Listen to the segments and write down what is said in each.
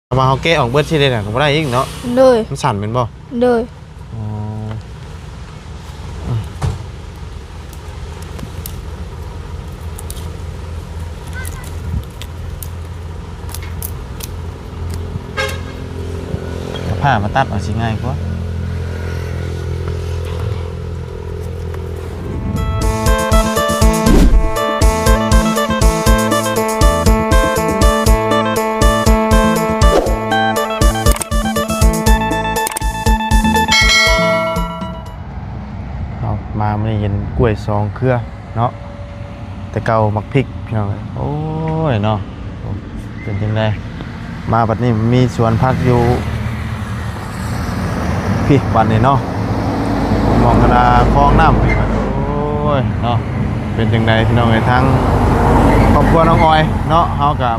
ຖ້າວ່າເຮົາແກະອອກເບິດຊີ້ເດ້ນະ ກໍບໍ່ໄດ້ອີກເນາະ. ໂດຍ. ມັນສັ້ນແມ່ນບໍ່? ໂດຍ. ອໍ ເອົາຜ້າມາຕັດເອົາຊິງ່າຍກວ່າ. ເອົາ ມາມື້ນີ້ເຫັນກ້ວຍສອງເຄືອເນາະ ແຕ່ເກົ່າໝາກພິກພີ່ນ້ອງເອີຍ. ໂອ້ຍເນາະ ເປັນຈັ່ງໃດ ມາບັດນີ້ມີສວນຜັກຢູ່ພີ້ບັດນີ້ເນາະ ໝ່ອງກະນາຄອງນ້ຳ. ໂອ້ຍເນາະ ເປັນຈັ່ງໃດພີ່ນ້ອງເອີຍ ທາງຄອບຄົວນ້ອງອອຍເນາະ ເຮົາກະ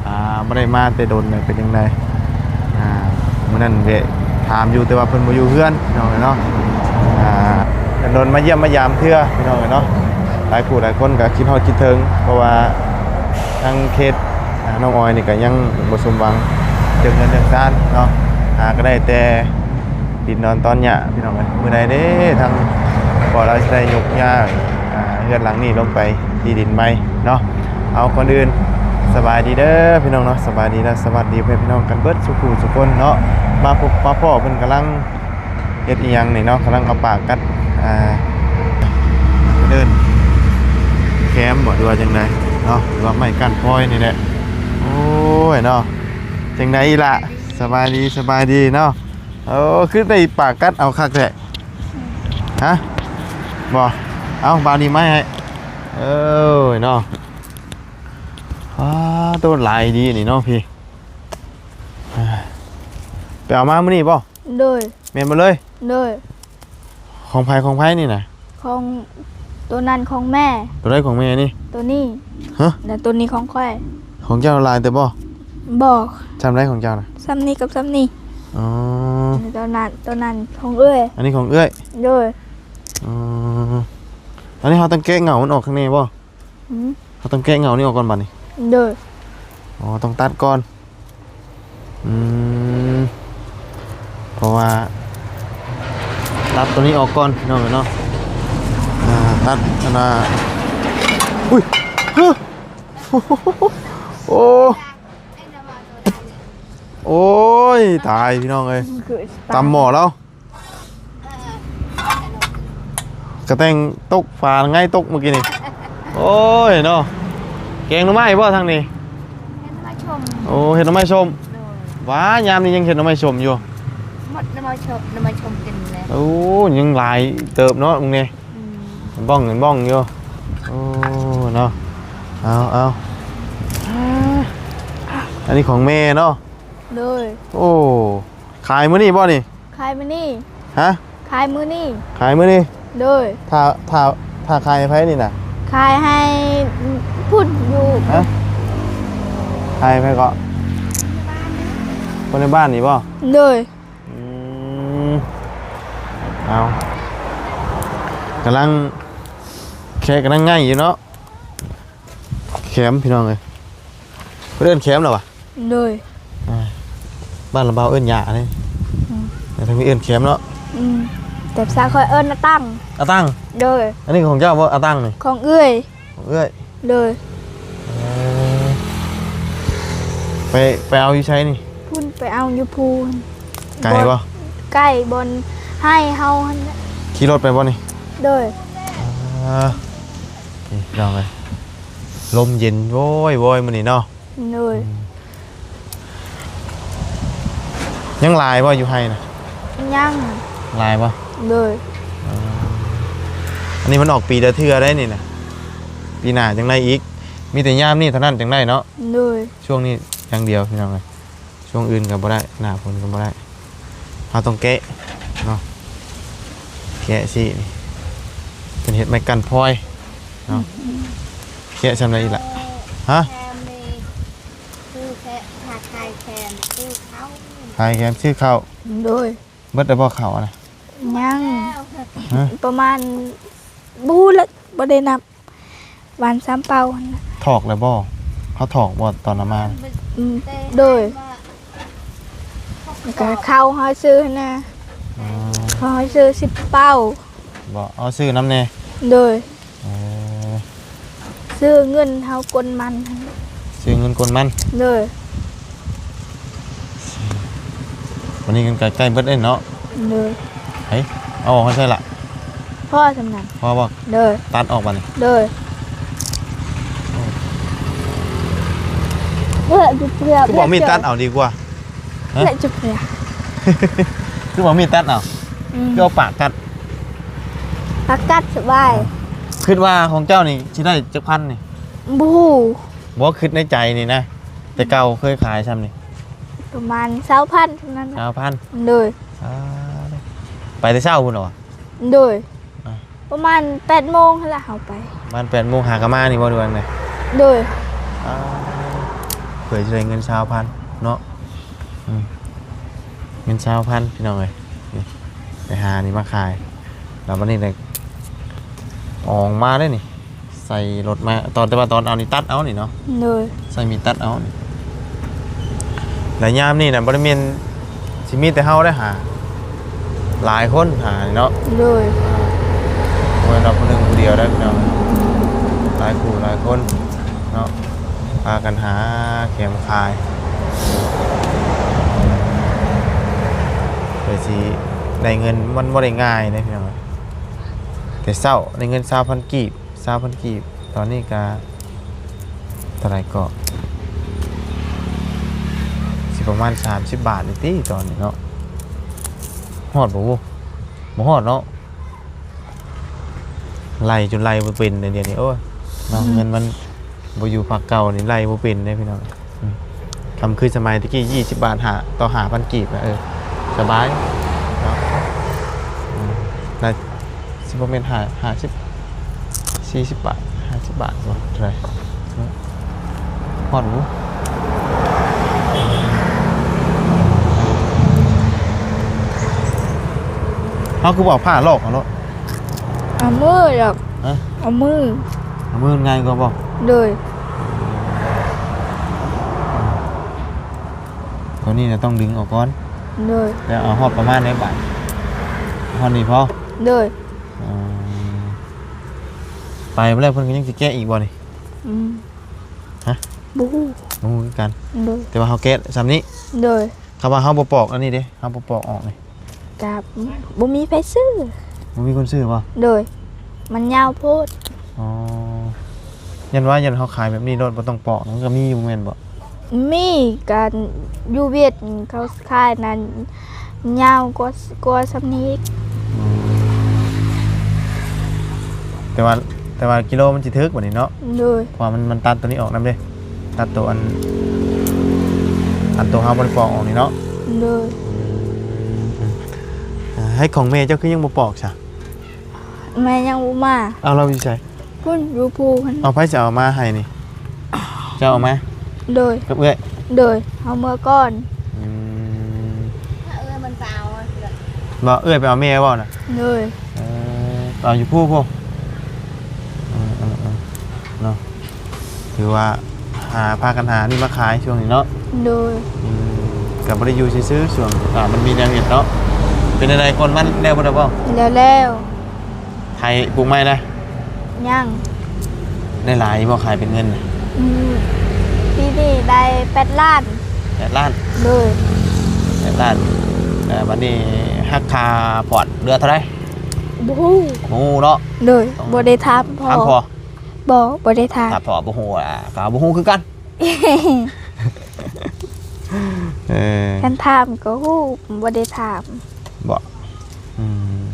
ອ່າ ບໍ່ໄດ້ມາແຕ່ດົນແລ້ວ ເປັນຈັ່ງໃດ? ອ່າ ມື້ນັ້ນແວະຖາມຢູ່ ແຕ່ວ່າເພິ່ນບໍ່ຢູ່ເຮືອນພີ່ນ້ອງເອີຍເນາະ. ອ່າ ດົນໆມາຢ້ຽມມາຢາມເທື່ອພີ່ນ້ອງເອີຍເນາະ ຫຼາຍຜູ້ຫຼາຍຄົນກໍຄິດຮອດຄິດເຖິງ ເພາະວ່າທາງເຂດ ອ່າ ນ້ອງອອຍນີ້ກໍຍັງບໍ່ສົມຫວັງເລື່ອງເຮືອນເລື່ອງຊານເນາະ ຫາກໍໄດ້ແຕ່ດິນນອນຕອນຫຍ້າພີ່ນ້ອງເອີຍ. ມື້ໃດເດ້ທາງພໍ່ລາວຊິໄດ້ຍົກຍ້າຍ ອ່າ ເຮືອນຫຼັງນີ້ລົງໄປທີ່ດິນໃໝ່ເນາະ. ເອົາ ກ່ອນອື່ນສະບາຍດີເດີພີ່ນ້ອງເນາະ ສະບາຍດີ ແລະ ສະຫວັດດີພໍ່ແມ່ພີ່ນ້ອງກັນເບິດສູ່ຜູ້ສູ່ຄົນເນາະ. ມາພົບມາພໍ້ເພິ່ນກຳລັງເຮັດອີ່ຫຍັງນີ້ເນາະ ກຳລັງເອົາປາກກັດ ອ່າ ເອີ້ນແຄມບໍ ຫຼືວ່າຈັ່ງໃດເນາະ ຫຼືວ່າໄມ້ກ້ານພອຍນີ້ແຫຼະ. ໂອ້ຍເນາະ ຈັ່ງໃດອີ່ຫຼະ ສະບາຍດີ ສະບາຍດີເນາະ. ໂອ້ ຄືໄດ້ປາກກັດເອົາຄັກແທ້. ຮະ ບໍ່ ເອົາບາດນີ້ໄມ້ໃຫ້. ເອີຍເນາະ ອ້າ ໂຕຫຼາຍດີນີ້ເນາະພີ່. ໄປເອົາມາມື້ນີ້ບໍ່? ໂດຍ. ແມ່ນໝົດເລີຍ? ໂດຍ. ຂອງໃຜ ຂອງໃຜນີ້ນະ? ຂອງ ໂຕນັ້ນຂອງແມ່. ໂຕໃດຂອງແມ່ນີ້? ໂຕນີ້. ຮະ? ແລ້ວໂຕນີ້ຂອງຂ້ອຍ. ຂອງເຈົ້າຫຼາຍແຕ່ບໍ່? ບໍ່. ຊ່ຳໃດຂອງເຈົ້ານະ? ຊ່ຳນີ້ກັບຊ່ຳນີ້. ອໍ ໂຕນັ້ນ ໂຕນັ້ນຂອງເອື້ອຍ. ອັນນີ້ຂອງເອື້ອຍ? ໂດຍ. ອໍ ອັນນີ້ເຮົາຕ້ອງແກະເຫງົ້າມັນອອກຂ້າງໃນບໍ່? ຫືມ? ເຮົາຕ້ອງແກະເຫງົ້ານີ້ອອກກ່ອນບັດນີ້? ໂດຍ. ອໍ ຕ້ອງຕັດກ່ອນ. ອືມ ເພາະວ່າຕັດໂຕນີ້ອອກກ່ອນພີ່ນ້ອງເອີຍເນາະ. ອ່າ ຕັດອັນນ່າ ອຸ້ຍ ຮະ ໂອ້ ໂອ້ຍ ຕາຍພີ່ນ້ອງເອີຍ ຕຳໝໍ້ລາວ. ກະແຕງຕົກ ຝາໄງຕົກມື້ກີ້ນີ້. ໂອ້ຍເນາະ ແກງໜໍ່ໄມ້ບໍ່ທາງນີ້? ເຮັດໜໍ່ໄມ້ສົ້ມ. ໂອ້ ເຮັດໜໍ່ໄມ້ສົ້ມ. ໂດຍ. ຫວາ ຍາມນີ້ຍັງເຮັດໜໍ່ໄມ້ສົ້ມຢູ່. ໝົດໜໍ່ໄມ້ສົ້ມ ໜໍ່ໄມ້ສົ້ມກິນແລ້ວ. ໂອ້ ຍັງຫຼາຍເຕີບເນາະມື້ນີ້. ອືມ ເຫັນບ້ອງ ເຫັນບ້ອງຢູ່. ໂອ້ ເນາະ ເອົາ ເອົາ ອັນນີ້ຂອງແມ່ເນາະ. ໂດຍ. ໂອ້ ຂາຍມື້ນີ້ບໍ່ນີ້? ຂາຍມື້ນີ້. ຮະ? ຂາຍມື້ນີ້. ຂາຍມື້ນີ້. ໂດຍ. ຖ້າ ຖ້າ ຖ້າຂາຍໃຫ້ໃຜນີ້ນະ? ຂາຍໃຫ້ພຸ້ນຢູ່. ຮະ? ຂາຍໃຫ້ໃຜເກາະ? ຄົນໃນບ້ານນີ້ບໍ່? ໂດຍ. ອືມ ເອົາ ກຳລັງ ແຄະກຳລັງໄງ່ຢູ່ເນາະ. ແຄມພີ່ນ້ອງເອີຍ ເພິ່ນເອີ້ນແຄມແລ້ວຫວາ? ໂດຍ. ອ່າ ບ້ານລະເບົາເອີ້ນຫຍ້າເດ້. ອືມ ແຕ່ທາງນີ້ເອີ້ນແຄມເນາະ. ອືມ ແຕ່ພາສາຂ້ອຍເອີ້ນອາຕັງ. ອາຕັງ? ໂດຍ. ອັນນີ້ຂອງເຈົ້າບໍ່ ອາຕັງນີ້? ຂອງເອື້ອຍ. ຂອງເອື້ອຍ? ໂດຍ. ເອີ ໄປ ໄປເອົາຢູ່ໃສນີ້? ພຸ້ນ ໄປເອົາຢູ່ພູນ. ໄກບໍ່? ບໍ່ ໃກ້ບ່ອນໄຮ່ເຮົາຫັ້ນແຫຼະ. ຂີ່ລົດໄປບໍ່ນີ້? ໂດຍ. ອ່າ ນີ້ພີ່ນ້ອງເອີຍ ລົມເຢັນໂວຍໆມື້ນີ້ເນາະ. ໂດຍ. ອືມ ຍັງຫຼາຍບໍ່ຢູ່ໄຮ່ນະ? ຍັງ. ຫຼາຍບໍ່? ໂດຍ. ເອີ ອັນນີ້ມັນອອກປີລະເທື່ອໄດ໋ນີ້ນະ ປີໜ້າຈັ່ງໄດ້ອີກ. ມີແຕ່ຍາມນີ້ເທົ່ານັ້ນຈັ່ງໄດ້ເນາະ. ໂດຍ. ຊ່ວງນີ້ຢ່າງດຽວພີ່ນ້ອງເອີຍ. ຊ່ວງອື່ນກໍບໍ່ໄດ້ ໜ້າຝົນກໍບໍ່ໄດ້ ເຮົາຕ້ອງແກະເນາະ. ແກະຊິ ເພິ່ນເຮັດໄມ້ກັ້ນພອຍເນາະ. ອືມ ແກະຊ່ຳໃດອີກລະ? ຮະ? ແຄມນີ້ ຄືແຄມ ຖ້າຂາຍແຄມຊື້ເຂົ້າ. ຂາຍແຄມຊື້ເຂົ້າ. ໂດຍ. ເບິດແລ້ວບໍ່ເຂົ້ານະ? ຍັງ. ຮະ? ປະມານ ບໍ່ຮູ້ລະ ບໍ່ໄດ້ນັບ. ຫວ່ານສາມເປົາຫັ້ນນະ. ຖອກແລ້ວບໍ່? ເຮົາຖອກບໍ່ຕອນເອົາມາ? ອືມ ໂດຍ. ກໍເຂົ້າເຮົາຊື້ນະ ອໍ ເຮົາຊື້ສິບເປົາ. ບໍ່ ເອົາຊື້ນຳແດ່. ໂດຍ ເອີ ຊື້ເງິນເຮົາກົນມັນ. ຊື້ເງິນກົນມັນ. ໂດຍ ບັດນີ້ເງິນກໍໃກ້ເບິດເດ້ເນາະ. ໂດຍ ເອີ ເອົາອອກໃຫ້ໃສ່ລະ. ພໍສ່ຳນັ້ນ. ພໍບໍ່? ໂດຍ ຕັດອອກບັດນີ້. ໂດຍ ເພື່ອ ເພື່ອ ຄືບໍ່ມີດຕັດເອົາດີກວ່າ. ຮະ? ຄືບໍ່ມີດຕັດເອົາ? ອືມ ຄືເອົາປາກກັດ? ປາກກັດສະບາຍ. ຄິດວ່າຂອງເຈົ້ານີ້ຊິໄດ້ຈັກພັນນີ້? ບໍ່ຮູ້. ບໍ່ ຄິດໃນໃຈນີ້ນະ ແຕ່ເກົ່າເຄີຍຂາຍຊ່ຳນີ້? ປະມານຊາວພັນເທົ່ານັ້ນ. ຊາວພັນ. ໂດຍ ອ່າ ໄປແຕ່ເຊົ້າພຸ້ນຫວາ? ໂດຍ ອ່າ ປະມານແປດໂມງຫັ້ນລະເຮົາໄປ. ປະມານແປດໂມງຫາກະມານີ້ບໍ່ ຫຼືວ່າໃດ? ໂດຍ ອ່າ ເພື່ອຊິໄດ້ເງິນຊາວພັນເນາະ. ອືມ ເງິນຊາວພັນ ພີ່ນ້ອງເອີຍ. ນີ້ ໄປຫານີ້ມາຂາຍ ແລ້ວບັດນີ້ໄດ້ອອກມາເດ້ນີ້ ໃສ່ລົດມາ ຕອນ ແຕ່ວ່າຕອນເອົານີ້ຕັດເອົານີ້ເນາະ. ໂດຍ ໃຊ້ມີດຕັດເອົານີ້. ແລະຍາມນີ້ນະ ບໍ່ໄດ້ແມ່ນຊິມີແຕ່ເຮົາໄດ້ຫາ ຫຼາຍຄົນຫານີ້ເນາະ. ໂດຍ ບໍ່ແມ່ນວ່າຜູ້ໜຶ່ງຜູ້ດຽວໄດ້ພີ່ນ້ອງ ຫຼາຍຄູ່ຫຼາຍຄົນເນາະ ພາກັນຫາແຄມຂາຍ ເພື່ອຊິໄດ້ເງິນ. ມັນບໍ່ໄດ້ງ່າຍເດ້ພີ່ນ້ອງ ແຕ່ເຊົ້າໄດ້ເງິນຊາວພັນກີບ. ຊາວພັນກີບ ຕອນນີ້ກະເທົ່າໃດເກາະ ຊິປະມານສາມສິບບາດນີ້ຕິ ຕອນນີ້ເນາະ. ຮອດບໍ່ບຸ? ບໍ່ຮອດເນາະ ໄລ່ຈົນໄລ່ບໍ່ເປັນເດ ດຽວນີ້ ໂອ້ຍເນາະ. ອືມ ເງິນມັນບໍ່ຢູ່ພັກເກົ່ານີ້ ໄລ່ບໍ່ເປັນເດ້ພີ່ນ້ອງ. ອືມ ຄຳຄືສະໄໝຕະກີ້ ຊາວບາດ ຫາ ຕໍ່ຫ້າພັນກີບນະ ເອີ ສະບາຍເນາະ. ອືມ ໜ້າຊິບໍ່ແມ່ນຫ້າ ຫ້າສິບ ສີ່ສິບບາດ ຫ້າສິບບາດບໍ່ ເທົ່າໃດເນາະ ຮອດບໍ່? ເຮົາຄືບໍ່ເອົາຜ້າລອກເອົາໂລດ? ເອົາມືດອກ. ຮະ? ເອົາມື. ເອົາມືມັນງ່າຍກວ່າບໍ່? ໂດຍ. ຕົວນີ້ນະຕ້ອງດຶງອອກກ່ອນ. ໂດຍ. ແລ້ວເອົາຮອດປະມານໃດບາດ? ຮອດນີ້ພໍ? ໂດຍ. ເອີ ໄປແລ້ວເພິ່ນກໍຍັງຊິແກະອີກບໍ່ນີ້? ອືມ ຮະ? ບໍ່ຮູ້ ບໍ່ຮູ້ຄືກັນ. ໂດຍ. ແຕ່ວ່າເຮົາແກະຊ່ຳນີ້. ໂດຍ. ຄຳວ່າເຮົາບໍ່ປອກອັນນີ້ເດ້ ເຮົາບໍ່ປອກອອກນີ້ ກະບໍ່ມີໃຜຊື້. ບໍ່ມີຄົນຊື້ບໍ່? ໂດຍ. ມັນຍາວໂພດ. ອໍ ຢ້ານວ່າ ຢ້ານເຮົາຂາຍແບບນີ້ໂລດ ບໍ່ຕ້ອງປອກ ມັນກໍມີຢູ່ແມ່ນບໍ່? ມີ. ກະຢູ່ຫວຽດເຂົາຂາຍນັ້ນ ຍາວກວ່າ ກວ່າຊ່ຳນີ້ອີກ. ອືມ ແຕ່ວ່າ ແຕ່ວ່າກິໂລມັນຊິຖືກກວ່ານີ້ເນາະ. ໂດຍ. ເພາະວ່າມັນ ມັນຕັດຕົວນີ້ອອກນຳເດ້ ຕັດຕົວອັນ ອັນຕົວເຮົາບໍ່ໄດ້ປອກອອກນີ້ເນາະ. ໂດຍ. ອືມ ໃຫ້ຂອງແມ່ເຈົ້າຄືຍັງບໍ່ປອກຊະ? ແມ່ຍັງບໍ່ມາ. ເອົາ ລາວຢູ່ໃສ? ພຸ້ນ ຢູ່ພູພຸ້ນ. ເອົາ ໃຜຊິເອົາມາໃຫ້ນີ້? ເຈົ້າເອົາມາ? ໂດຍ. ກັບເອື້ອຍ? ໂດຍ. ເຮົາເມືອກ່ອນ. ອືມ ເອື້ອຍມັນໄປເອົາ. ບໍ່ ເອື້ອຍໄປເອົາແມ່ບໍ່ນະ? ໂດຍ. ເອີ ເອົາຢູ່ພູພຸ້ນ. ເອີໆໆ ເນາະ ຖືວ່າຫາ ພາກັນຫານີ້ມາຂາຍຊ່ວງນີ້ເນາະ. ໂດຍ. ອືມ ກໍບໍ່ໄດ້ຢູ່ຊື່ໆ ຊ່ວງ ອ່າ ມັນມີແນວເຮັດເນາະ. ເປັນຈັ່ງໃດ ກ້ອນມັນແລ້ວບໍ່? ແລ້ວແລ້ວ. ໄຖປູກໃໝ່ນະ? ຍັງ. ໄດ້ຫຼາຍບໍ່ ຂາຍເປັນເງິນ? ອືມ ປີນີ້ໄດ້ແປດລ້ານ. ແປດລ້ານ? ໂດຍ. ແປດລ້ານ. ແລ້ວບັດນີ້ຫັກຄ່າພອດເຫຼືອເທົ່າໃດ? ບໍ່ຮູ້. ບໍ່ຮູ້ເນາະ. ໂດຍ. ບໍ່ໄດ້ຖາມພໍ່. ຖາມພໍ່? ບໍ່ ບໍ່ໄດ້ຖາມ. ຖ້າພໍ່ບໍ່ຮູ້ ກໍບໍ່ຮູ້ຄືກັນ. ເອີ ຄັນຖາມກໍຮູ້ ບໍ່ໄດ້ຖາມ. ບໍ່ ອືມ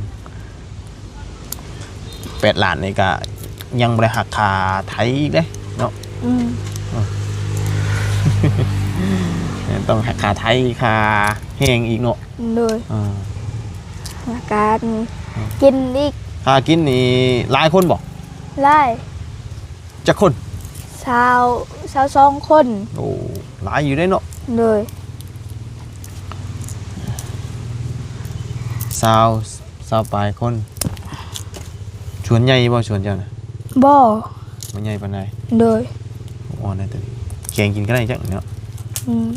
ແປດລ້ານນີ້ກໍຍັງບໍ່ໄດ້ຫັກຄ່າໄຖອີກເດ້ເນາະ. ອືມ ເອີ ຕ້ອງຫັກຄ່າໄຖ ຄ່າແຮງອີກເນາະ. ໂດຍ. ເອີ ແລ້ວກໍ ອືມ ກິນອີກ. ຄ່າກິນນີ້ຫຼາຍຄົນບໍ່? ຫຼາຍ. ຈັກຄົນ? ຊາວ ຊາວສອງຄົນ. ໂອ້ ຫຼາຍຢູ່ເດ້ເນາະ. ໂດຍ. ຊາວ ຊາວປາຍຄົນ. ສວນໃຫຍ່ບໍ່ ສວນເຈົ້ານະ? ບໍ່ ບໍ່ໃຫຍ່ປານໃດ. ໂດຍ. ອ່ອນໄດ໋ ແກງກິນກໍໄດ້ຈັກເນາະ. ອືມ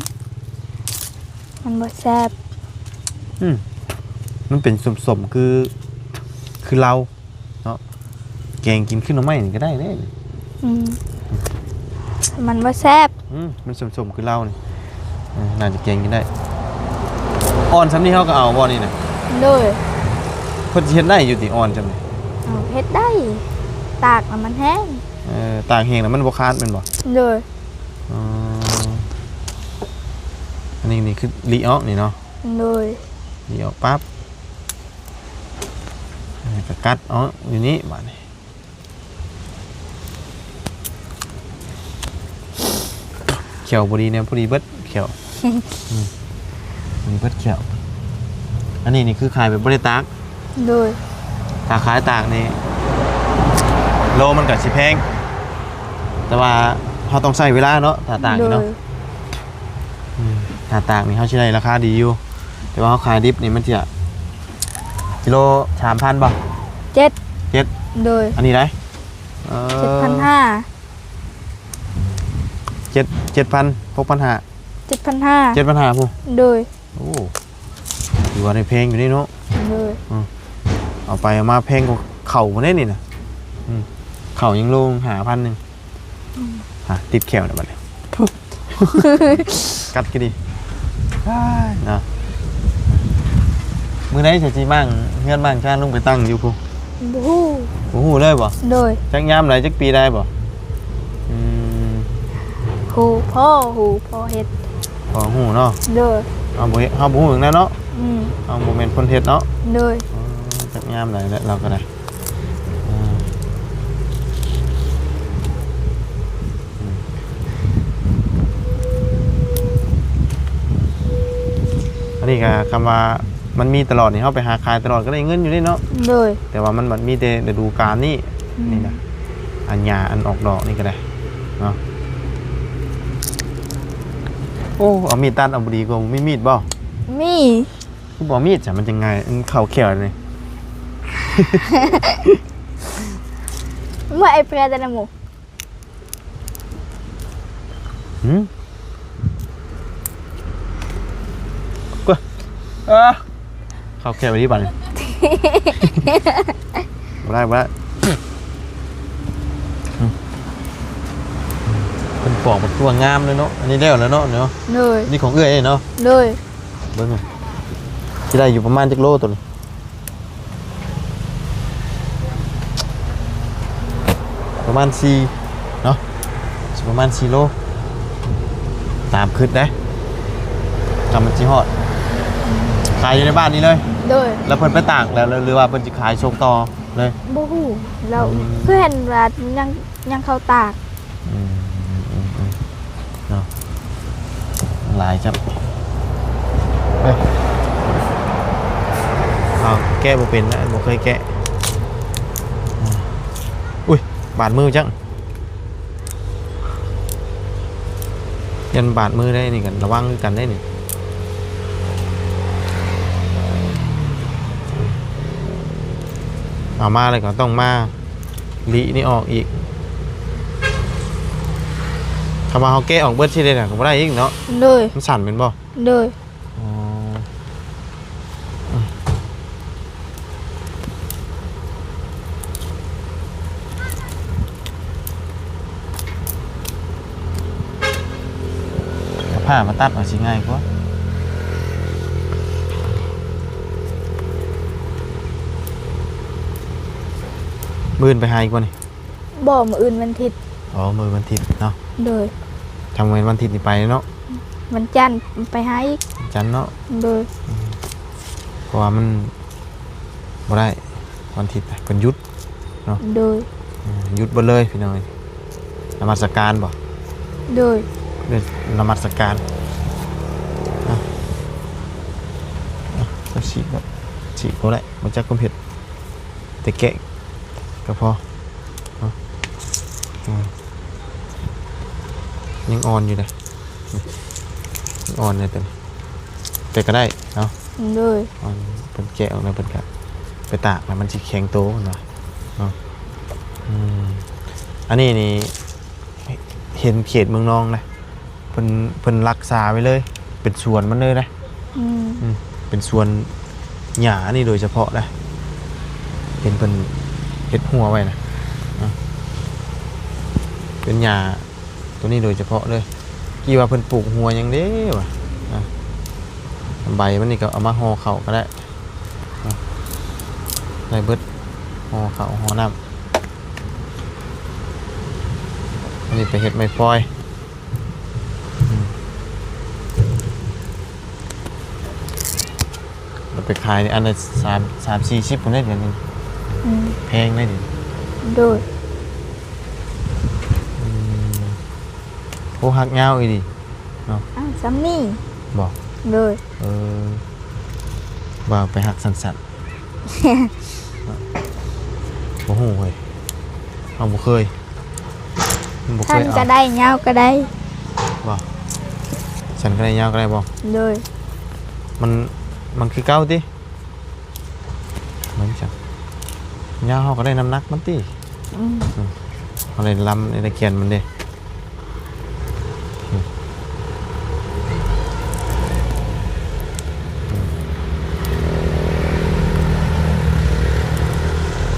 ມັນບໍ່ແຊບ. ອືມ ມັນເປັນສົ້ມໆ ຄື ຄືເລົາເນາະ ແກງກິນຄືໜໍ່ໄມ້ນີ້ກໍໄດ້ເດ້. ອືມ ມັນບໍ່ແຊບ. ອືມ ມັນສົ້ມໆ ຄືເລົານີ້ ເອີ ໜ້າຈະແກງກິນໄດ້. ອ່ອນສ່ຳນີ້ເຮົາກໍເອົາບໍ່ນີ້ນະ? ໂດຍ. ເພິ່ນຊິເຮັດໄດ້ຢູ່ຕິ ອ່ອນສ່ຳນີ້? ເອົາ ເຮັດໄດ້ ຕາກແລ້ວມັນແຫ້ງ. ເອີ ຕາກແຫ້ງແລ້ວມັນບໍ່ຂາດແມ່ນບໍ່? ໂດຍ. ອໍ ອັນນີ້ນີ້ຄືລິອອກນີ້ເນາະ? ໂດຍ. ນີ້ອອກປັບ ແລ້ວກໍກັດເອົາຢູ່ນີ້ບາດນີ້. ແຂ້ວບໍ່ດີແນວ ພໍດີເບິດແຂ້ວ ອືມ ພໍດີເບິດແຂ້ວ. ອັນນີ້ນີ້ຄືຂາຍແບບບໍ່ໄດ້ຕາກ? ໂດຍ. ຖ້າຂາຍຕາກນີ້ ໂລມັນກໍຊິແພງ ແຕ່ວ່າເຮົາຕ້ອງໃຊ້ເວລາເນາະ ຖ້າຕາກນີ້ເນາະ. ໂດຍ. ອືມ ຖ້າຕາກນີ້ເຮົາຊິໄດ້ລາຄາດີຢູ່ ແຕ່ວ່າເຮົາຂາຍດິບນີ້ມັນຈະກິໂລສາມພັນບໍ່? ເຈັດ. ເຈັດ. ໂດຍ. ອັນນີ້ໃດ? ເອີ ເຈັດພັນຫ້າ. ເຈັດ ເຈັດພັນ ຫົກພັນຫ້າ. ເຈັດພັນຫ້າ. ເຈັດພັນຫ້າພຸ້ນ. ໂດຍ. ໂອ້ ຖືວ່າໄດ້ແພງຢູ່ເດ້ເນາະ. ໂດຍ. ອືມ ເອົາໄປເອົາມາແພງກວ່າເຂົ້າພຸ້ນເດ້ນີ້ນະ. ອືມ ເຂົ້າຍັງໂລຫ້າພັນໜຶ່ງ. ອືມ ຫາ ຕິດແຂ້ວແລ້ວບັດນີ້ ກັດກໍດີ. ອ້າຍ ເນາະ ມື້ໃດຊິ ຊິມ້າງເຮືອນມ້າງຊານລົງໄປຕັ້ງຢູ່ພຸ້ນ? ບໍ່ຮູ້. ບໍ່ຮູ້ເລີຍບໍ່? ໂດຍ. ຈັກຍາມໃດ ຈັກປີໃດບໍ່? ອືມ ຮູ້ ພໍ່ຮູ້ ພໍ່ເຮັດ ພໍ່ຮູ້ເນາະ. ໂດຍ. ເຮົາບໍ່ເຮັດ ເຮົາບໍ່ຮູ້ຫຍັງນະເນາະ. ອືມ ເຮົາບໍ່ແມ່ນຄົນເຮັດເນາະ. ໂດຍ. ອໍ ຈັກຍາມໃດແຫຼະ ລາວກໍໄດ້. ອືມ ອືມ ອັນນີ້ກໍຄຳວ່າມັນມີຕະຫຼອດນີ້ ເຮົາໄປຫາຂາຍຕະຫຼອດກໍໄດ້ເງິນຢູ່ເດ້ເນາະ. ໂດຍ. ແຕ່ວ່າມັນບັດມີແຕ່ລະດູການນີ້. ອືມ ນີ້ນະ ອັນຫຍ້າອັນອອກດອກນີ້ກໍໄດ້ເນາະ. ໂອ້ ເອົາມີດຕັດເອົາບໍ່ດີກວ່າ ມີມີດບໍ່? ມີ. ຄືບໍ່ມີດຊະ ມັນຈັ່ງງ່າຍ ມັນເຂົ້າແຂ້ວນີ້. ເມື່ອໄອ້ເພື່ອແຕ່ນະໝູ່ ຫືມ ກວ່າ ເອີ ເຂົ້າແຂ້ວອີ່ຫຼີບາດນີ້. ບໍ່ໄດ້ ບໍ່ໄດ້. ອືມ ເພິ່ນປອກບັກທົ່ວງາມເລີຍເນາະ. ອັນນີ້ແລ້ວແລ້ວເນາະ ເນາະ. ໂດຍ. ນີ້ຂອງເອື້ອຍເນາະ. ໂດຍ. ເບິ່ງ ຊິໄດ້ຢູ່ປະມານຈັກໂລໂຕນີ້? ປະມານສີ່ເນາະ ຊິປະມານສີ່ໂລ ຕາມຄິດເດ້ ກຳມັນຊິຮອດ. ຂາຍຢູ່ໃນບ້ານນີ້ເລີຍ? ໂດຍ. ແລ້ວເພິ່ນໄປຕາກແລ້ວ ຫຼືວ່າເພິ່ນຊິຂາຍສົ່ງຕໍ່ເລີຍ? ບໍ່ຮູ້. ແລ້ວ ອືມ ຄືເຫັນວ່າຍັງ ຍັງເຂົ້າຕາກ. ອືມ ອືມ ອືມ ເນາະ ຫຼາຍຈັບ. ເອີ ເອົາ ແກະບໍ່ເປັນນະ ບໍ່ເຄີຍແກະ. ອຸ້ຍ ບາດມືຈັງ ຢ້ານບາດມືໄດ໋ນີ້ ກໍລະວັງຄືກັນໄດ໋ນີ້. ເອົາມາແລ້ວກໍຕ້ອງມາ ລີ້ນີ້ອອກອີກ. ຄຳວ່າເຮົາແກະອອກເບິດຊິໄດ້ນະ ກໍບໍ່ໄດ້ອີກເນາະ. ໂດຍ. ມັນສັ້ນແມ່ນບໍ່? ໂດຍ. ອໍ ເອົາຜ້າມາຕັດເອົາຊິງ່າຍກວ່າ. ມື້ອື່ນໄປຫາອີກບໍ່ນີ້? ບໍ່ ມື້ອື່ນວັນທິດ. ອໍ ມື້ວັນທິດເນາະ. ໂດຍ. ຄັນແມ່ນວັນທິດນີ້ໄປເນາະ. ວັນຈັນໄປຫາອີກ. ວັນຈັນເນາະ. ໂດຍ. ອືມ ເພາະວ່າມັນບໍ່ໄດ້ ວັນທິດນະ ເພິ່ນຢຸດເນາະ. ໂດຍ. ອືມ ຢຸດເບິດເລີຍພີ່ນ້ອງ. ນະມັດສະການບໍ່? ໂດຍ. ເດີ ນະມັດສະການ. ເອົາ ເອົາ ຊິກໍ ຊິບໍ່ໄດ້ ບໍ່ຈັກຄວາມເຮັດ ແຕ່ແກະກໍພໍເນາະ. ອືມ ຍັງອ່ອນຢູ່ເດ້ ຍັງອ່ອນຢູ່ ແຕ່ ແຕ່ກໍໄດ້ເນາະ. ໂດຍ. ອ່ອນ ເພິ່ນແກະອອກແລ້ວ ເພິ່ນກໍໄປຕາກ ແລ້ວມັນຊິແຂງໂຕ ເພິ່ນວ່າເນາະ. ອືມ ອັນນີ້ນີ້ ເຫັນເຂດເມືອງນອງນະ ເພິ່ນ ເພິ່ນລັກສາໄວ້ເລີຍ ເປັນສວນມັນເລີຍນະ. ອືມ ອືມ ເປັນສວນຫຍ້ານີ້ໂດຍສະເພາະນະ ເຫັນເພິ່ນເຮັດຮົ້ວໄວ້ນະ ອາ ເປັນຫຍ້າໂຕນີ້ໂດຍສະເພາະເລີຍ. ກີ້ວ່າເພິ່ນປູກຮົ້ວຫຍັງເດ້ວະ ອາ ໃບມັນນີ້ກໍເອົາມາຫໍ່ເຂົ້າກໍໄດ້ ອາ ໄດ້ເບິດ ຫໍ່ເຂົ້າຫໍ່ນ້ຳ. ອັນນີ້ໄປເຮັດໄມ້ຟອຍ ອືມ ແລ້ວໄປຂາຍນີ້ອັນລະສາມ ສາມສີ່ສິບພຸ້ນເດ້ດຽວນີ້ ອືມ ແພງເດ້ດຽວນີ້ ໂດຍ ອືມ ໂອ້ ຮັກຍາວອີ່ຫຼີເນາະ ອ້າວ ສ່ຳນີ້ບໍ? ໂດຍ ເອີ ວ່າໄປຮັກສັ້ນໆ ບໍ່ຮູ້ເວີຍ ເຮົາບໍ່ເຄີຍ ມັນບໍ່ເຄີຍ ສັ້ນກໍໄດ້ ຍາວກໍໄດ້ ບໍ່? ສັ້ນກໍໄດ້ ຍາວກໍໄດ້ບໍ່? ໂດຍ ມັນ ມັນຄືເກົ່າຕິ? ມັນຈັ່ງ ຍາວເຮົາກໍໄດ້ນ້ຳໜັກມັນຕິ? ອືມ ອືມ ເຮົາໄດ້ລຳ ໄດ້ແກ່ນມັນເດ້.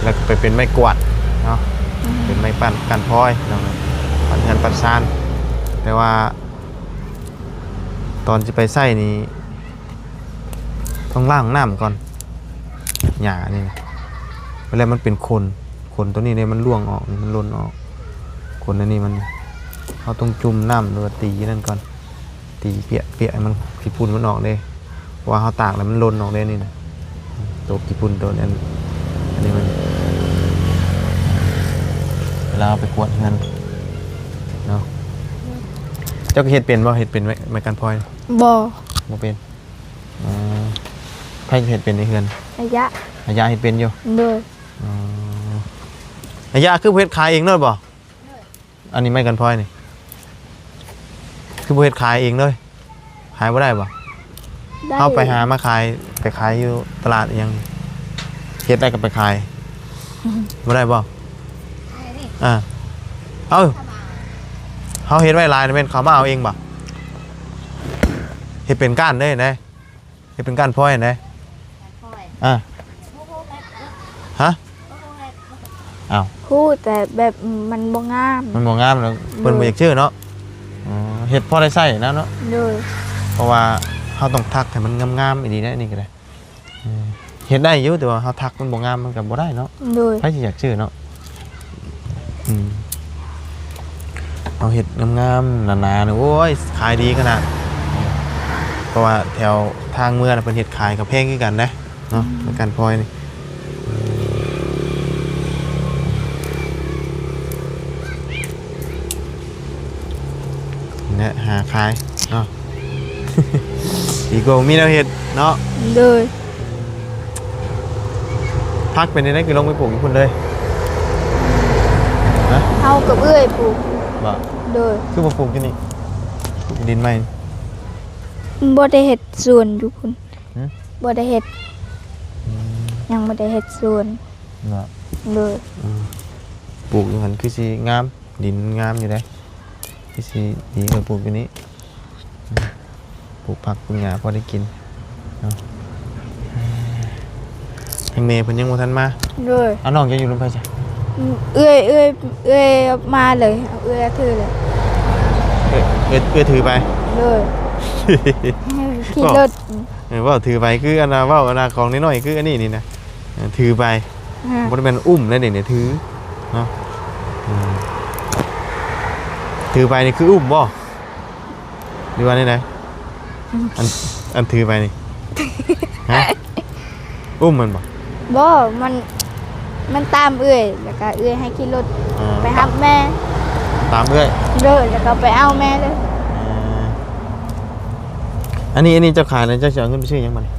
ແລ້ວກໍໄປເປັນໄມ້ກວາດເນາະ ອືມ ເປັນໄມ້ປ້ານກ້ານພອຍເນາະ ປັດເຮືອນປັດຊານ. ແຕ່ວ່າຕອນຊິໄປໃຊ້ນີ້ ຕ້ອງລ້າງນ້ຳກ່ອນ ຫຍ້ານີ້ນະ ເວລາມັນເປັນຂົນ ຂົນໂຕນີ້ເດ້ ມັນລ່ວງອອກ ມັນຫຼົ່ນອອກ ຂົນອັນນີ້ມັນ ເຮົາຕ້ອງຈຸ່ມນ້ຳ ຫຼືວ່າຕີນັ້ນກ່ອນ ຕີປຽກໆ ໃຫ້ມັນ ຂີ້ຝຸ່ນມັນອອກເດ້ ເພາະວ່າເຮົາຕາກແລ້ວມັນຫຼົ່ນອອກເດ້ນີ້ນະ ໂຕຂີ້ຝຸ່ນໂຕນັ້ນ ອັນນີ້ມັນ ເວລາເຮົາໄປກວາດເຮືອນເນາະ. ເຈົ້າກໍເຮັດເປັນບໍ່? ເຮັດເປັນໄມ້ ໄມ້ກ້ານພອຍ? ບໍ່ ບໍ່ເປັນ. ອໍ ໃຜເຮັດເປັນໃນເຮືອນ? ອາຍະ ອາຍະເຮັດເປັນຢູ່? ໂດຍ ອໍ ອາຍະຄືບໍ່ເຮັດຂາຍເອງເລີຍບໍ່? ໂດຍ ອັນນີ້ໄມ້ກ້ານພອຍນີ້ ຄືບໍ່ເຮັດຂາຍເອງເລີຍ? ຂາຍບໍ່ໄດ້ບໍ່? ໄດ້ ເຮົາໄປຫາມາຂາຍ ໄປຂາຍຢູ່ຕະຫຼາດອີ່ຫຍັງ ເຮັດໄດ້ກໍໄປຂາຍ ບໍ່ໄດ້ບໍ່? ໄດ້ນີ້ ອ່າ ເອົາ ເຮົາເຮັດໄວ້ຫຼາຍ ແມ່ນເຂົາມາເອົາເອງບໍ່? ເຮັດເປັນກ້ານເດ້ນະ ເຮັດເປັນກ້ານພອຍຫັ້ນໃດ ກ້ານພອຍ ອ່າ ຮະ? ຮູ້ແຕ່ແບບມັນບໍ່ງາມ ມັນບໍ່ງາມແລ້ວ ເພິ່ນບໍ່ຢາກຊື້ເນາະ. ອໍ ເຮັດພໍໄດ້ໃຊ້ນະເນາະ. ໂດຍ ເພາະວ່າເຮົາຕ້ອງຖັກໃຫ້ມັນງາມໆ ອີ່ຫຼີນະ ນີ້ກໍໄດ້. ເອີ ເຮັດໄດ້ຢູ່ ແຕ່ວ່າເຮົາຖັກມັນບໍ່ງາມ ມັນກໍບໍ່ໄດ້ເນາະ. ໂດຍ ໃຜຊິຢາກຊື້ເນາະ. ອືມ ເຮົາເຮັດງາມໆ ໜາໆ ນີ້ ໂອ້ຍ ຂາຍດີຂະໜາດ ເພາະວ່າແຖວທາງເມືອນະ ເພິ່ນເຮັດຂາຍກໍແພງຄືກັນນະເນາະ. ອືມ ແລ້ວກ້ານພອຍນີ້ ແລະ ຫາຂາຍເນາະ ດີກວ່າບໍ່ມີແນວເຮັດເນາະ. ໂດຍ ຜັກເປັນຈັ່ງໃດ ຄືລົງໄປປູກຢູ່ພຸ້ນເລີຍ? ຮະ? ເຮົາກັບເອື້ອຍປູກ. ບໍ່? ໂດຍ ຄືບໍ່ປູກຢູ່ນີ້? ປູກດິນໃໝ່ ບໍ່ໄດ້ເຮັດສວນຢູ່ພຸ້ນ. ຫື? ບໍ່ໄດ້ເຮັດ. ອືມ ຍັງບໍ່ໄດ້ເຮັດສວນ. ບໍ່? ໂດຍ ອືມ ປູກຢູ່ຫັ້ນຄືຊິງາມ. ດິນງາມຢູ່ເດ້ ຄືຊິດີກວ່າປູກຢູ່ນີ້ ປູກຜັກປູກຫຍ້າພໍໄດ້ກິນເນາະ. ທາງແມ່ເພິ່ນຍັງບໍ່ທັນມາ. ໂດຍ ເອົາ ນ້ອງເຈົ້າຢູ່ນຳໃຜຊະ? ເອື້ອຍ ເອື້ອຍ ເອື້ອຍມາເລີຍ ເອື້ອຍຖືເລີຍ. ເອື້ອຍ ເອື້ອຍຖືໄປ. ໂດຍ ຂີ່ລົດ. ເອີ ເວົ້າຖືໄປຄືອັນນ່າ ເວົ້າອັນນ່າ ຂອງນ້ອຍໆ ຄືອັນນີ້ນີ້ນະ ເອີ ຖືໄປ. ອ່າ ບໍ່ໄດ້ແມ່ນອຸ້ມເດ້ນີ້ ຖືເນາະ. ອືມ ຖືໄປນີ້ຄືອຸ້ມບໍ່ ຫຼືວ່າແນວໃດ? ອືມ ອັນ ອັນຖືໄປນີ້ ຮະ? ອຸ້ມມັນບໍ່? ບໍ່ ມັນ ມັນຕາມເອື້ອຍ ແລ້ວກະເອື້ອຍໃຫ້ຂີ່ລົດ ອ່າ ໄປຮັບແມ່ ຕາມເອື້ອຍ. ໂດຍ ແລ້ວກໍໄປເອົາແມ່ເລີຍ. ອ່າ ອັນນີ້ ອັນນີ້ເຈົ້າຂາຍແລ້ວ ເຈົ້າຊິເອົາເງິນໄປຊື້ຫຍັງບັດນີ້?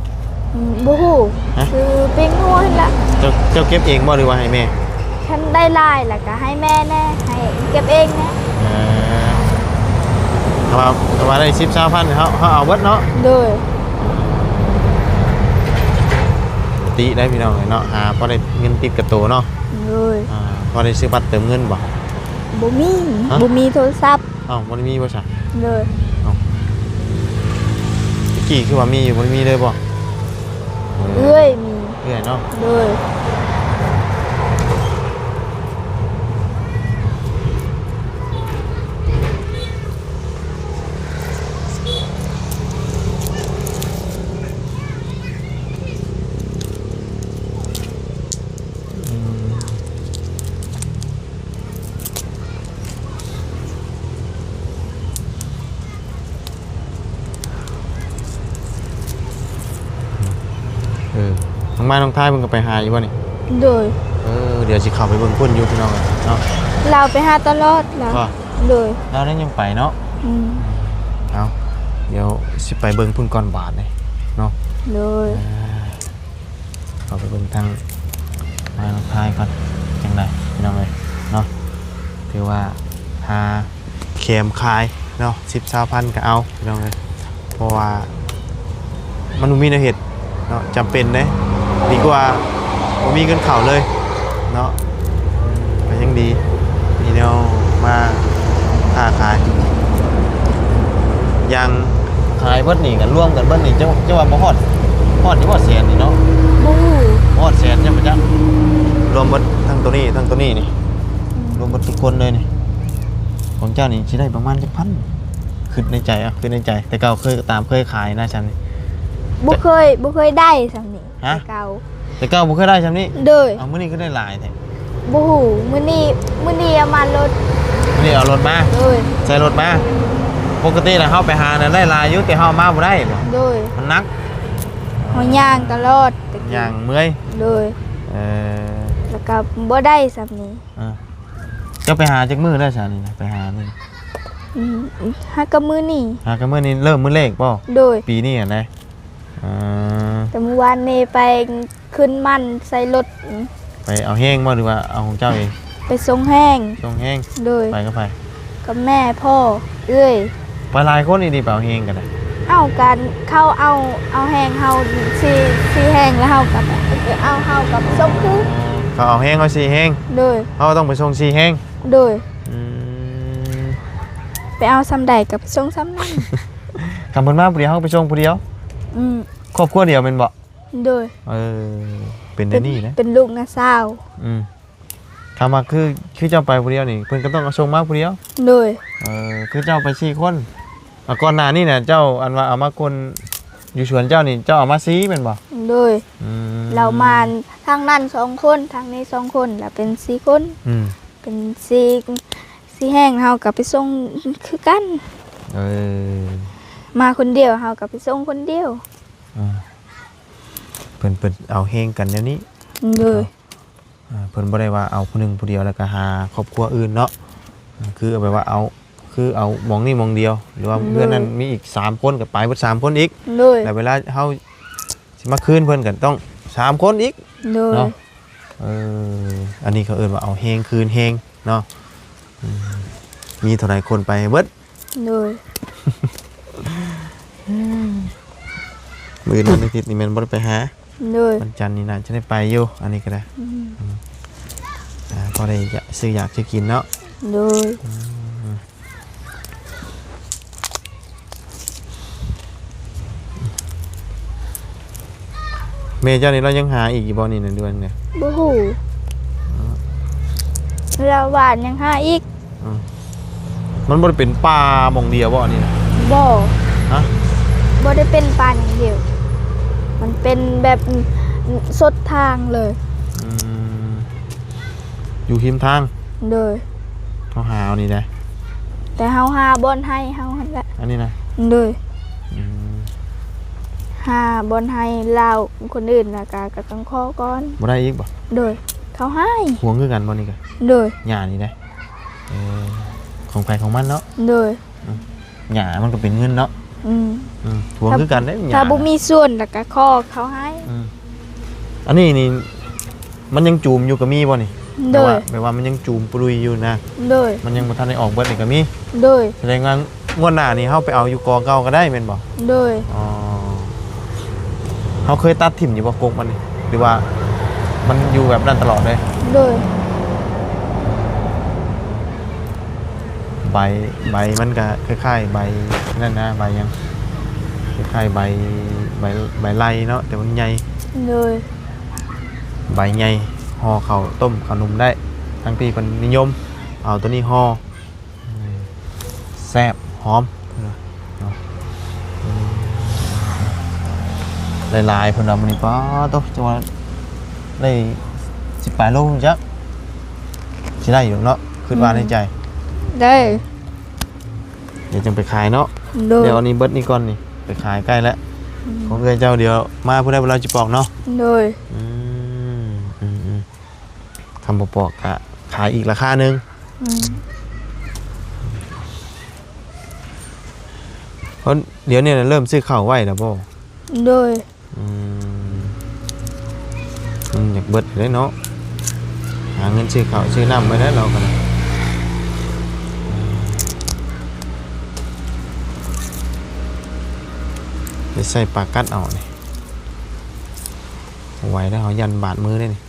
ອືມ ບໍ່ຮູ້. ຮະ? ຊື້ປີ້ງງົວຫັ້ນລະ. ເຈົ້າ ເຈົ້າເກັບເອງບໍ່ ຫຼືວ່າໃຫ້ແມ່? ຄັນໄດ້ຫຼາຍລະກະໃຫ້ແມ່ແດ່ ໃຫ້ເກັບເອງແດ່. ເອີ ຖ້າວ່າ ຖ້າວ່າໄດ້ສິບ ຊາວພັນ ເຮົາ ເຮົາເອົາເບິດເນາະ. ໂດຍ ຕິໄດ້ພີ່ນ້ອງເອີຍເນາະ ຫາພໍໄດ້ເງິນຕິດກະໂຕເນາະ. ໂດຍ ອ່າ ພໍໄດ້ຊື້ບັດເຕີມເງິນບໍ່? ບໍ່ມີ. ຮະ? ບໍ່ມີໂທລະສັບ. ເອົ້າ ບໍ່ໄດ້ມີບໍ່ຊະ? ໂດຍ ເອົ້າ ຕະກີ້ຄືວ່າມີຢູ່ ບໍ່ໄດ້ມີເລີຍບໍ່? ເອື້ອຍມີ ເອື້ອຍເນາະ ໂດຍ ອືມ ເອີ ນ້ອງມາ ນ້ອງທາຍເພິ່ນກໍໄປຫາຢູ່ບໍ່ນີ້? ໂດຍ ເອີ ດຽວຊິເຂົ້າໄປເບິ່ງເພິ່ນຢູ່ ພີ່ນ້ອງເອີຍເນາະ ລາວໄປຫາຕະຫຼອດລະ ບໍ່? ໂດຍ ລາວຍັງໄປເນາະ ອືມ ເອົາ ດຽວຊິໄປເບິ່ງເພິ່ນກ່ອນບາດນີ້ເນາະ ໂດຍ ເອີ ເຂົ້າໄປເບິ່ງທາງ ມາ ນ້ອງທາຍກ່ອນ ຈັ່ງໃດ ພີ່ນ້ອງເອີຍເນາະ ຖືວ່າຫາ ແຄມຂາຍເນາະ ສິບ ຊາວພັນກໍເອົາ ພີ່ນ້ອງເອີຍ ເພາະວ່າມັນບໍ່ມີແນວເຮັດເນາະ ຈຳເປັນເດ້ ດີກວ່າບໍ່ມີເງິນເຂົ້າເລີຍເນາະ ກໍຍັງດີ ມີແນວມາຄ້າຂາຍ ຢ່າງຂາຍເບິດນີ້ ກັນລວມກັນເບິດນີ້ ເຈົ້າ ເຈົ້າວ່າບໍ່ຮອດ ຮອດຢູ່ບໍ່ແສນນີ້ເນາະ? ບໍ່ຮູ້ ຮອດແສນຍັງບໍ່ຈັກ ລວມເບິດທັງໂຕນີ້ ທັງໂຕນີ້ນີ້ ອືມ ລວມເບິດທຸກຄົນເລີຍນີ້ ຂອງເຈົ້ານີ້ຊິໄດ້ປະມານຈັກພັນ? ຄິດໃນໃຈ ເອົາ ຄິດໃນໃຈ ແຕ່ເກົ່າເຄີຍ ຕາມເຄີຍຂາຍນະຊັ້ນນີ້ ບໍ່ເຄີຍ ບໍ່ເຄີຍໄດ້ສ່ຳນີ້ ຮະ? ແຕ່ເກົ່າ ແຕ່ເກົ່າບໍ່ເຄີຍໄດ້ສ່ຳນີ້ ໂດຍ ເອົາ ມື້ນີ້ຄືໄດ້ຫຼາຍແທ້? ບໍ່ຮູ້ ມື້ນີ້ ມື້ນີ້ເອົາມາລົດ ມື້ນີ້ເອົາລົດມາ ໂດຍ ໃສ່ລົດມາ ປົກກະຕິນະເຮົາໄປຫານະໄດ້ຫຼາຍຢູ່ ແຕ່ເຮົາເອົາມາບໍ່ໄດ້ບໍ? ໂດຍ ມັນໜັກ ເຮົາຍ່າງຕະຫຼອດ ຍ່າງເມື່ອຍ ໂດຍ ເອີ ແລ້ວກໍບໍ່ໄດ້ສ່ຳນີ້ ອ່າ ເຈົ້າໄປຫາຈັກມື້ແລ້ວຊະນີ້ນະ ໄປຫາມື້ ອືມ ຫາກັບມື້ນີ້ ຫາກັບມື້ນີ້ ເລີ່ມມື້ແລກບໍ່? ໂດຍ ປີນີ້ຫັ້ນນະ ອ່າ ແຕ່ມື້ວານນີ້ໄປຂຶ້ນມັນໃສ່ລົດ ໄປເອົາແຮງບໍ່ ຫຼືວ່າເອົາຂອງເຈົ້າເອງ? ໄປສົ່ງແຮງ ສົ່ງແຮງ ໂດຍ ໄປກັບໃຜ? ກັບແມ່ ພໍ່ ເອື້ອຍ ໄປຫຼາຍຄົນອີ່ຫຼີ ໄປເອົາແຮງກັນນະ? ເອົາກັນ ເຂົາເອົາ ເອົາແຮງເຮົາສີ່ ສີ່ແຮງ ແລ້ວເຮົາກໍເອົາ ເຮົາກໍໄປສົ່ງຄືນ ເຂົາເອົາແຮງເຮົາສີ່ແຮງ ໂດຍ ເຮົາຕ້ອງໄປສົ່ງສີ່ແຮງ ໂດຍ ອືມ ໄປເອົາສ່ຳໃດກໍໄປສົ່ງສ່ຳນັ້ນ ຄັນເພິ່ນມາຜູ້ດຽວ ເຮົາກໍໄປສົ່ງຜູ້ດຽວ ອືມ ຄອບຄົວດຽວແມ່ນບໍ່? ໂດຍ ເອີ ເປັນແນວນີ້ນະ ເປັນລູກນ້າສາວ ອືມ ຄຳວ່າຄື ຄືເຈົ້າໄປຜູ້ດຽວນີ້ ເພິ່ນກໍຕ້ອງເອົາສົ່ງມາຜູ້ດຽວ ໂດຍ ເອີ ຄືເຈົ້າໄປສີ່ຄົນ ອ່າ ກ່ອນໜ້ານີ້ນະ ເຈົ້າ ອັນວ່າເອົາມາກົນຢູ່ສວນເຈົ້ານີ້ ເຈົ້າເອົາມາສີ່ແມ່ນບໍ່? ໂດຍ ອືມ ລາວມາທາງນັ້ນສອງຄົນ ທາງນີ້ສອງຄົນ ລະເປັນສີ່ຄົນ ອືມ ເປັນສີ່ ສີ່ແຮງ ເຮົາກໍໄປສົ່ງຄືກັນ ເອີ ມາຄົນດຽວ ເຮົາກໍໄປສົ່ງຄົນດຽວ ອ່າ ເພິ່ນ ເພິ່ນເອົາແຮງກັນແນວນີ້ ໂດຍ ອ່າ ເພິ່ນບໍ່ໄດ້ວ່າເອົາຜູ້ໜຶ່ງຜູ້ດຽວ ແລ້ວກໍຫາຄອບຄົວອື່ນເນາະ ຄືແບບວ່າເອົາ ຄືເອົາໝ່ອງນີ້ໝ່ອງດຽວ ຫຼືວ່າ ໂດຍ ເຮືອນນັ້ນມີອີກສາມຄົນ ກໍໄປເບິດສາມຄົນອີກ ໂດຍ ແລ້ວເວລາເຮົາຊິມາຄືນເພິ່ນກໍຕ້ອງສາມຄົນອີກ ໂດຍ ເນາະ ເອີ ອັນນີ້ເຂົາເອີ້ນວ່າເອົາແຮງຄືນແຮງເນາະ ອືມ ມີເທົ່າໃດຄົນໄປໃຫ້ເບິດ ໂດຍ ມື້ອື່ນວັນອາທິດນີ້ແມ່ນບໍ່ໄດ້ໄປຫາ ໂດຍ ວັນຈັນນີ້ໜ້າຈະໄດ້ໄປຢູ່ ອັນນີ້ກໍໄດ້ ອືມ ອືມ ອ່າ ພໍໄດ້ຢາກ ຊື້ຢາກຊື້ກິນເນາະ ໂດຍ ອືມ ແມ່ເຈົ້ານີ້ລາວຍັງຫາອີກຢູ່ບໍ່ນີ້ນະ ຫຼືວ່າແນວໃດ? ບໍ່ຮູ້ ລາວວ່າຍັງຫາອີກ ອືມ ມັນບໍ່ໄດ້ເປັນປ່າໝ່ອງດຽວບໍ່ອັນນີ້ນະ? ບໍ່ ຮະ? ບໍ່ໄດ້ເປັນປ່າຢ່າງດຽວ ມັນເປັນແບບສົດທາງເລີຍ ອືມ ຢູ່ຮິມທາງ ໂດຍ ເຮົາຫາເອົານີ້ໄດ໋ ແຕ່ເຮົາຫາບ່ອນໄຮ່ເຮົາຫັ້ນແຫຼະ ອັນນີ້ນະ ໂດຍ ອືມ ຫາບ່ອນໄຮ່ລາວຄົນອື່ນນະ ກະ ກະຕ້ອງຂໍກ່ອນ ບໍ່ໄດ້ອີກບໍ່? ໂດຍ ເຂົາໃຫ້ ຫວງຄືກັນບໍ່ນີ້ກະ? ໂດຍ ຫຍ້ານີ້ໄດ໋ ເອີ ຂອງໃຜຂອງມັນເນາະ ໂດຍ ອືມ ຫຍ້າມັນກໍເປັນເງິນເນາະ ອືມ ອືມ ຫວງຄືກັນເດ້ ຖ້າບໍ່ມີສ່ວນລະກະຂໍເຂົາໃຫ້ ອືມ ອັນນີ້ນີ້ ມັນຍັງຈູມຢູ່ກໍມີບໍ່ນີ້? ໂດຍ ແບບວ່າ ແບບວ່າມັນຍັງຈູມປຸລຸຍຢູ່ນະ ໂດຍ ມັນຍັງບໍ່ທັນໄດ້ອອກເບິດນີ້ກໍມີ ໂດຍ ສະແດງວ່າງວດໜ້ານີ້ເຮົາໄປເອົາຢູ່ກໍເກົ່າກໍໄດ້ແມ່ນບໍ່? ໂດຍ ອໍ ເຮົາເຄີຍຕັດຖິ້ມຢູ່ບໍ່ ກົກມັນນີ້ ຫຼືວ່າມັນຢູ່ແບບນັ້ນຕະຫຼອດເລີຍ? ໂດຍ ໃບ ໃບມັນກະຄ້າຍໆໃບນັ້ນນະ ໃບຫຍັງ ຄ້າຍໆໃບ ໃບ ໃບໄລ່ເນາະ ແຕ່ມັນໃຫຍ່ ໂດຍ ໃບໃຫຍ່ຫໍ່ເຂົ້າຕົ້ມເຂົ້າໜຸ່ມໄດ້ ທາງພີ້ເພິ່ນນິຍົມເອົາໂຕນີ້ຫໍ່ ແຊບຫອມເນາະ ຫຼາຍໆ ເພິ່ນວ່າມື້ນີ້ ປາໂຕ ຈະວ່າໄດ້ສິບປາຍໂລຈັກ ຊິໄດ້ຢູ່ເນາະ ຄິດວ່າໃນໃຈ ອືມ ໄດ້ ດຽວຈັ່ງໄປຂາຍເນາະ ໂດຍ ດຽວອັນນີ້ເບິດນີ້ກ່ອນນີ້ ໄປຂາຍໃກ້ແລ້ວ ອືມ ຂອງເອື້ອຍເຈົ້າ ດຽວມາຜູ້ໃດບໍ່ ລາວຊິປອກເນາະ ໂດຍ ອືມ ອືມໆ ຄັນບໍ່ປອກກະຂາຍອີກລາຄາໜຶ່ງ ອືມ ເພາະດຽວນີ້ນະເລີ່ມຊື້ເຂົ້າໄວ້ແລ້ວບໍ່? ໂດຍ ອືມ ມັນຢາກເບິດເດ້ເນາະ ຫາເງິນຊື້ເຂົ້າຊື້ນ້ຳໄວ້ແລ້ວ ລາວກໍໄດ້ ໄປໃສ່ປາກັດເອົານີ້ ບໍ່ໄຫວແລ້ວ ຢ້ານບາດມືເດ້ນີ້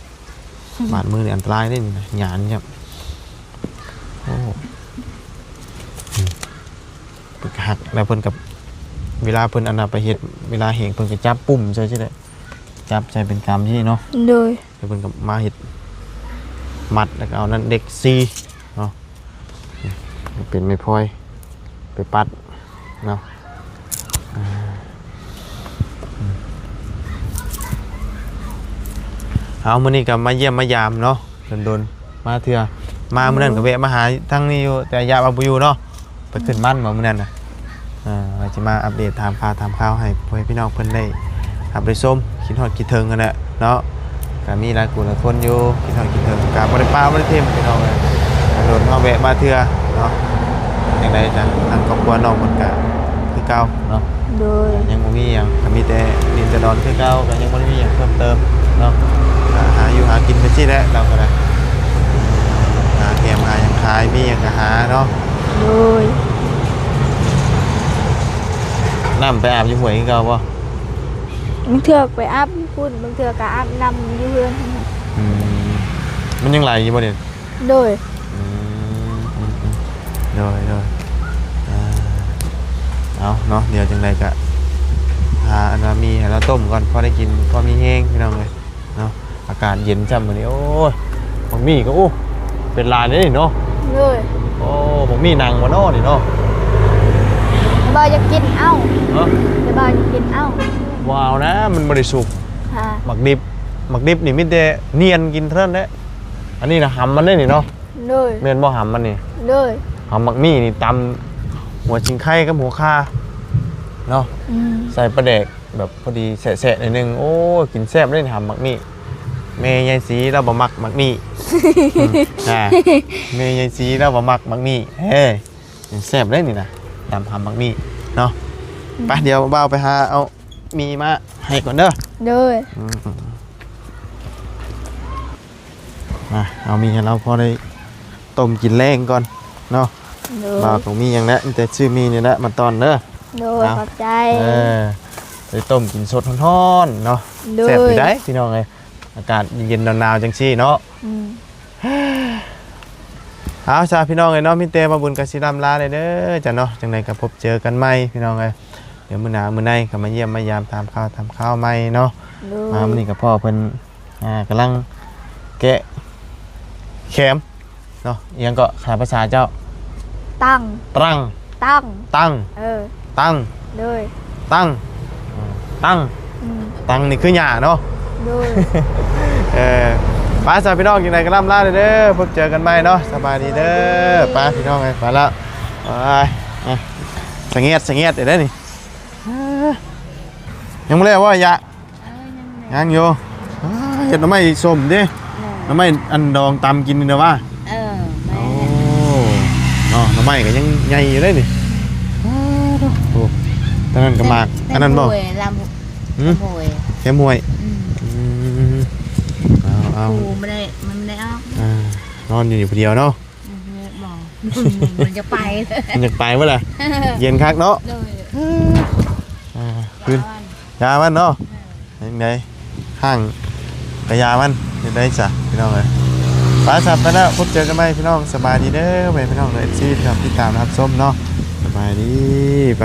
ບາດມືນີ້ອັນຕະລາຍເດ້ນີ້ນະ ຫຍານຈັບ ໂອ້ ອືມ ເພິ່ນກໍຫັກແລ້ວ ເພິ່ນກໍ ເວລາເພິ່ນອັນນະໄປເຮັດ ເວລາແຫ້ງເພິ່ນກໍຈັບປຸ້ມໃສ່ຊີ້ແຫຼະ ຈັບໃສ່ເປັນກຳຊີ້ເນາະ ໂດຍ ແລ້ວເພິ່ນກໍມາເຮັດມັດ ແລ້ວກໍເອົານັ້ນເດັກຊີເນາະ ເປັນໄມ້ພອຍໄປປັດເນາະ ເອົາ ມື້ນີ້ກໍມາຢ້ຽມມາຢາມເນາະ ດົນໆ ມາເທື່ອ ມາມື້ນັ້ນກໍແວະມາຫາທາງນີ້ຢູ່ ແຕ່ຢາວ່າບໍ່ຢູ່ເນາະ ໄປຂຶ້ນມັນບໍ່ມື້ນັ້ນນະ ອ່າ ວ່າຊິມາອັບເດດຖາມຂ່າວຖາມຄາວໃຫ້ພໍ່ແມ່ພີ່ນ້ອງເພິ່ນໄດ້ຮັບໄດ້ຊົມ ຄິດຮອດຄິດເຖິງຫັ້ນແຫຼະເນາະ ກໍມີຫຼາຍຜູ້ຫຼາຍຄົນຢູ່ ຄິດຮອດຄິດເຖິງ ກໍບໍ່ໄດ້ປະບໍ່ໄດ້ຖິ້ມພີ່ນ້ອງເອີຍ ດົນເຮົາແວະມາເທື່ອເນາະ ຈັ່ງໃດກໍທາງຄອບຄົວນ້ອງເພິ່ນກໍຄືເກົ່າເນາະ ໂດຍ ຍັງບໍ່ມີຫຍັງ ກໍມີແຕ່ດິນແຕ່ດອນຄືເກົ່າ ກໍຍັງບໍ່ໄດ້ມີຫຍັງເພີ່ມເຕີມເນາະ ກໍຫາຢູ່ຫາກິນໄປຊີ້ແຫຼະ ລາວກໍໄດ້ ຫາແກມຫາຫຍັງຂາຍ ມີຫຍັງກໍຫາເນາະ ໂດຍ ນ້ຳໄປອາບຢູ່ຫ້ວຍຄືເກົ່າບໍ່? ບາງເທື່ອໄປອາບຢູ່ພຸ້ນ ບາງເທື່ອກໍອາບນ້ຳຢູ່ເຮືອນ ອືມ ມັນຍັງໄຫຼຢູ່ບໍ່ນີ້? ໂດຍ ອືມ ອືມໆ ໂດຍໆ ອ່າ ເອົາເນາະ ດຽວຈັ່ງໃດກະຫາອັນວ່າໝີ່ໃຫ້ລາວຕົ້ມກ່ອນ ພໍໄດ້ກິນ ພໍມີແຮງພີ່ນ້ອງເອີຍເນາະ ອາກາດເຢັນຊ້ຳມື້ນີ້ ໂອ້ຍ ບັກໝີ່ກໍ ໂອ້ ເປັນຫຼາຍເດ້ນີ້ເນາະ ໂດຍ ໂອ້ ບັກໝີ່ໜັງບໍ່ເນາະນີ້ເນາະ ບໍ່ຢາກກິນເອົາ ຮະ ບໍ່ຢາກກິນເອົາ ບໍ່ເອົານະ ມັນບໍ່ໄດ້ສຸກ ຮະ ໝາກດິບ ໝາກດິບນີ້ມີແຕ່ນຽນກິນເທົ່ານັ້ນແຫຼະ ອັນນີ້ນະຫຳມັນເດ້ນີ້ເນາະ ໂດຍ ແມ່ນບໍ່ຫຳມັນນີ້? ໂດຍ ຫຳໝາກໝີ່ນີ້ຕຳຫົວຊິງໄຄກັບຫົວຂ່າເນາະ ອືມ ໃສ່ປາແດກແບບພໍດີແຊະໆ ໜ້ອຍໜຶ່ງ ໂອ້ຍ ກິນແຊບເດ້ຫຳໝາກໝີ່ ແມ່ໃຫຍ່ສີລາວບໍ່ມັກໝາກໝີ່ ອືມ ອ່າ ແມ່ໃຫຍ່ສີລາວບໍ່ມັກໝາກໝີ່ ເອີ ແຊບເດ້ນີ້ນະ ຕຳຫຳໝາກໝີ່ເນາະ ອືມ ໄປ ດຽວບ່າວໄປຫາເອົາ ໝີ່ມາໃຫ້ກ່ອນເດີ ໂດຍ ອືມ ອ່ະ ເອົາໝີ່ໃຫ້ລາວພໍໄດ້ຕົ້ມກິນແລງກ່ອນເນາະ ໂດຍ ບ່າວກໍມີຫຍັງແຫຼະ ມີແຕ່ຊື້ໝີ່ນີ້ແຫຼະມາຕ້ອນເດີ ໂດຍ ເອົາ ຂອບໃຈ ເອີ ໄດ້ຕົ້ມກິນສົດຮ້ອນໆ ເນາະ ໂດຍ ແຊບຢູ່ໃດ໋ພີ່ນ້ອງເອີຍ ອາກາດເຢັນໆ ໜາວໆ ຈັ່ງຊີ້ເນາະ ອືມ ເອົາຊະພີ່ນ້ອງເອີຍເນາະ ມີແຕ່ບ່າວບຸນກໍຊິລ່ຳລາແລ້ວເດີຈ້ະເນາະ ຈັ່ງໃດກໍພົບເຈີກັນໃໝ່ພີ່ນ້ອງເອີຍ ດຽວມື້ໜ້າມື້ໃນກໍມາຢ້ຽມມາຢາມຖາມຂ່າວຖາມຄາວໃໝ່ເນາະ ໂດຍ ອ່າ ມື້ນີ້ກໍພໍ່ເພິ່ນ ອ່າ ກຳລັງແກະແຂມເນາະ ອີ່ຫຍັງເກາະ ພາສາເຈົ້າ? ຕັງ ຕຣັງ ຕັງ ຕັງ ເອີ ຕັງ ໂດຍ ຕັງ ຕັງ ອືມ ຕັງນີ້ຄືຫຍ້າເນາະ ໂດຍ ເອີ ໄປຊະພີ່ນ້ອງ ຈັ່ງໃດກໍລ່ຳລາເດີ ພົບເຈີກັນໃໝ່ເນາະ ສະບາຍດີເດີ ໄປພີ່ນ້ອງເອີຍ ໄປລະ ໄປ ສະແງດ ສະແງດເດ້ນີ້ ຍັງບໍ່ແລ້ວບໍ່ຍະ? ເອີ ຍັງ ຍັງຢູ່ ອ່າ ເຮັດໜໍ່ໄມ້ສົ້ມເດ້ ເອີ ໜໍ່ໄມ້ອັນດອງຕຳກິນນີ້ນະວ່າ ເອີ ແມ່ນ ໂອ້ ເນາະ ໜໍ່ໄມ້ກໍຍັງໃຫຍ່ຢູ່ເດ້ນີ້ ໂອ້ ຕອນນັ້ນກໍໝາກ ແຕ່ ອັນນັ້ນບໍ່ ແຕ່ຫ້ວຍລຳ ຫືມ ແຕ່ຫ້ວຍ ແຕ່ຫ້ວຍ ອືມ ອືມ ເອົາ ເອົາ ບໍ່ໄດ້ ມັນບໍ່ໄດ້ອອກ ອ່າ ນອນຢູ່ນີ້ຜູ້ດຽວເນາະ ອືມ ບໍ່ ມັນຈະໄປ ມັນຈະໄປບໍ່ລະ ເຢັນຄັກເນາະ ໂດຍ ອ່າ ຄືນ ຢາມັນເນາະ ເອີ ຈັ່ງໃດ ຂ້າງກະຢາມັນ ເຮັດໄດ້ຊະພີ່ນ້ອງເອີຍ ໄປຊະ ໄປແລ້ວ ພົບເຈີກັນໃໝ່ພີ່ນ້ອງ ສະບາຍດີເດີ ແມ່ພີ່ນ້ອງເດີ ເອັຟຊີ ທີ່ຕິດຕາມຮັບຊົມເນາະ ສະບາຍດີ ໄປ